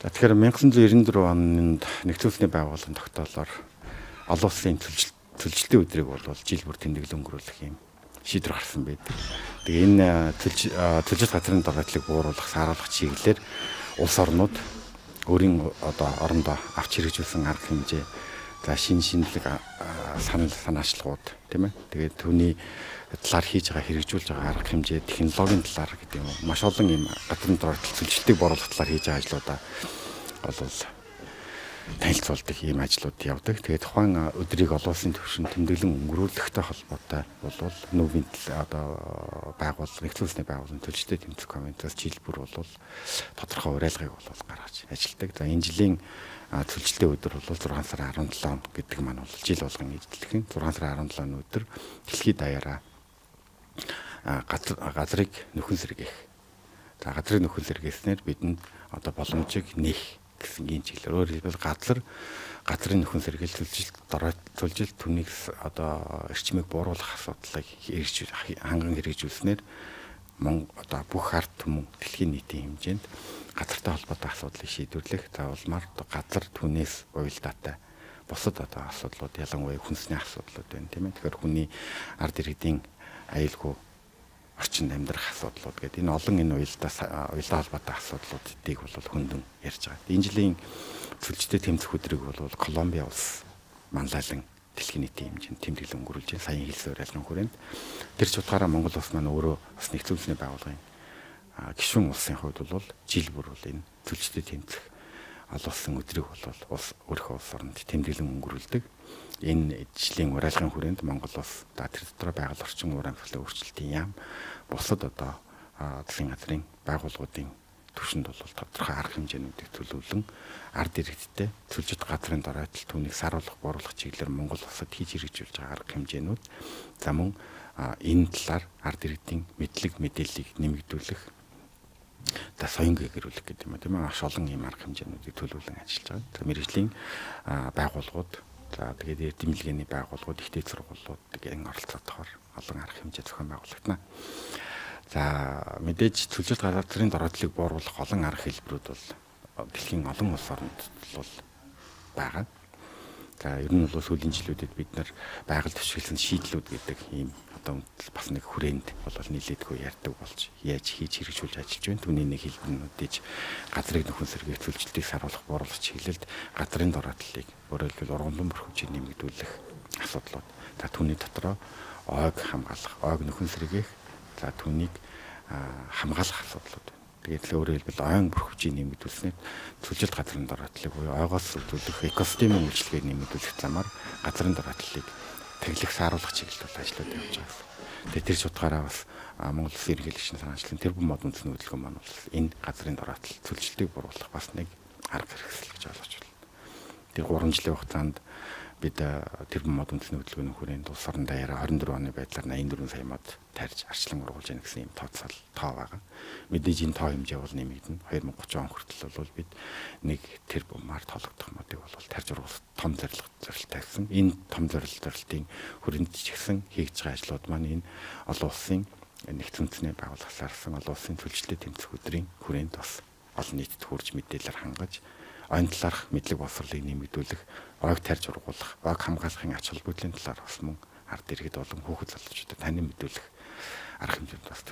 За тэгэхээр 1994 онд нэгдсэн үндэсний байгууллагын тогтоолоор олон улсын цөлжилтийн өдрийг бол жил бүр тэмдэглэн өнгөрүүлэх юм шийдвэр гарсан байдаг. Тэгээ энэ цөлжилт газрын дороотлыг бууруулах, сааруулах чиглэлээр улс орнууд өөрийн одоо орондоо авч хэрэгжүүлсэн арга хэмжээ, за шинэ шинэлэг санал санаачлагууд, тийм ээ. Тэгээд түүний талаар хийж байгаа, хэрэгжүүлж байгаа арга хэмжээ, технологийн талаар гэдэг юм уу. Маш олон юм газрын дороотол цөлжилтийг бууруулах талаар хийж байгаа ажлуудаа бол танилцуулдаг ийм ажлууд явдаг. Тэгээд тухайн өдрийг олон улсын түвшинд тэмдэглэн өнгөрүүлэхтэй холбоотой бол нүүбийн одоо байгууллага, нэгдсэн үндэсний байгууллагын төлөлтөд тэмцэх конвенциас жил бүр бол тодорхой уриалгыг бол гаргаж ажилладаг. За, энэ жилийн цөлжилтийн өдөр бол 6 сарын 17 гэдэг маань бол жил болгон ижилхэн 6 сарын 17-ны өдөр дэлхийд даяараа газрыг нөхөн сэргээх. За, газрыг нөхөн сэргээснээр бидэнд одоо боломжийг нээх гэсэн ийм чиглэлээр, өөрөөр хэлбэл, газрын нөхөн сэргээл, цөлжилт, дорой цөлжилт, түүнийг одоо эрчмийг бууруулах асуудлыг ханган хэрэгжүүлснээр мөн одоо бүх ард түмэн, дэлхийн нийтийн хэмжээнд газартай холбоотой асуудлыг шийдвэрлэх, за улмаар одоо газар, түүнээс уялдаатай бусад одоо асуудлууд, ялангуяа хүнсний асуудлууд байна, тийм ээ. Тэгэхээр хүний ард иргэдийн аюулгүй орчинд амьдрах асуудлууд гэдэг энэ олон энэ уялдаа холбоотой асуудлуудыг бол хөндлөн ярьж байгаа. Энэ жилийн цөлжилттэй тэмцэх өдрийг бол Колумби улс манлайлан дэлхийн нийтийн хэмжээнд тэмдэглэн өнгөрүүлж байна. Саяын хэлсэн уриалгын хүрээнд. Тэр ч утгаараа Монгол улс маань өөрөө бас нэгдсэн үндэсний байгууллагын гишүүн улсын хувьд бол жил бүр бол энэ цөлжилттэй тэмцэх олон улсын өдрийг бол улс өөрийнхөө улс оронд тэмдэглэн өнгөрүүлдэг. Энэ жилийн уриалгын хүрээнд Монгол улс, тэр дотор байгаль орчин уур амьсгалын өөрчлөлтийн яам, бусад одоо засгийн газрын байгууллагуудын түвшинд бол тодорхой арга хэмжээнүүдийг төлөвлөн ард иргэдтэй цөлжилт газрын доройтол, түүнийг сааруулах, бууруулах чиглэлээр Монгол улсад хийж хэрэгжүүлж байгаа арга хэмжээнүүд, за мөн энэ талаар ард иргэдийн мэдлэг мэдээллийг нэмэгдүүлэх, за соён гэрүүлэх гэдэг юм, тийм ээ, маш олон ийм арга хэмжээнүүдийг төлөвлөн ажиллаж байгаа. За, мэргэжлийн байгууллагууд, за тэгээд эрдэмлэгээний байгууллагууд, их дээд сургуулиуд гэн оролцоотойгоор олон арга хэмжээ зохион байгуулагдана. За, мэдээж цөлжилт газрын дороотлыг бууруулах олон арга хэлбэрүүд бол дэлхийн олон улс оронд бол байгаа. За, ер нь бол сүүлийн жилүүдэд бид нар байгаль дэвшгэлсэн шийдлүүд гэдэг ийм одоо бас нэг хүрээнд бол нэлээдгүй ярьдаг болж яаж хийж хэрэгжүүлж ажиллаж байна. Түүний нэг хэлбэр нь мэдээж газрыг нөхөн сэргээх, цөлжилтийг сааруулах, бууруулах чиглэлд газрын дороотлыг, өөрөөр хэлбэл, ургамлын бүрхөвчийг нэмэгдүүлэх асуудлууд. За, түүний дотроо ойг хамгаалах, ойг нөхөн сэргээх, за түүнийг хамгаалах асуудлууд байна. Тэгээд л өөрөөр хэлбэл, ойн бүрхөвчийг нэмэгдүүлснээр цөлжилт газрын дороотлыг буюу ойгоос үүдүүлэх экосистемийн үйлчилгээг нэмэгдүүлэх замаар газрын дороотлыг тэглэх, сааруулах чиглэлд бол ажлууд явж байгаа гэсэн. Тэгээд тэр ч утгаараа бас Монгол Улсын ерөнхийлөгчийн санаачлалын тэрбум мод үндэсний хөдөлгөөн маань бол энэ газрын дороотол цөлжилтийг бууруулах бас нэг арга хэрэгсэл гэж ойлгож байна. Тэр 3 жилийн хугацаанд бид тэрбум мод үндэсний хөдөлгөөний хүрээнд улс орон даяараа 24 оны байдлаар 84 сая мод тарьж арчлан ургуулж яах гэсэн ийм тооцоол тоо байгаа. Мэдээж энэ тоо хэмжээ бол нэмэгдэнэ. 2030 он хүртэл бол бид 1 тэрбумаар тоологдох модыг бол тарьж ургуулах том зорилго зорилт тавьсан. Энэ том зорилго зорилтын хүрээнд ч гэсэн хийж байгаа ажлууд маань энэ олон улсын нэгдсэн үндэсний байгууллагаас гарсан олон улсын цөлжилттэй тэмцэх өдрийн хүрээнд бас олон нийтэд хүрж мэдээлэлээр хангаж, ойн талаарх мэдлэг боловсролыг нэмэгдүүлэх, ойг тарьж ургуулах, ойг хамгаалахын ач холбогдлын талаар бас мөн ард иргэд болон хүүхэд залуучуудад танин мэдүүлэх арга хэмжээнд бас төлөв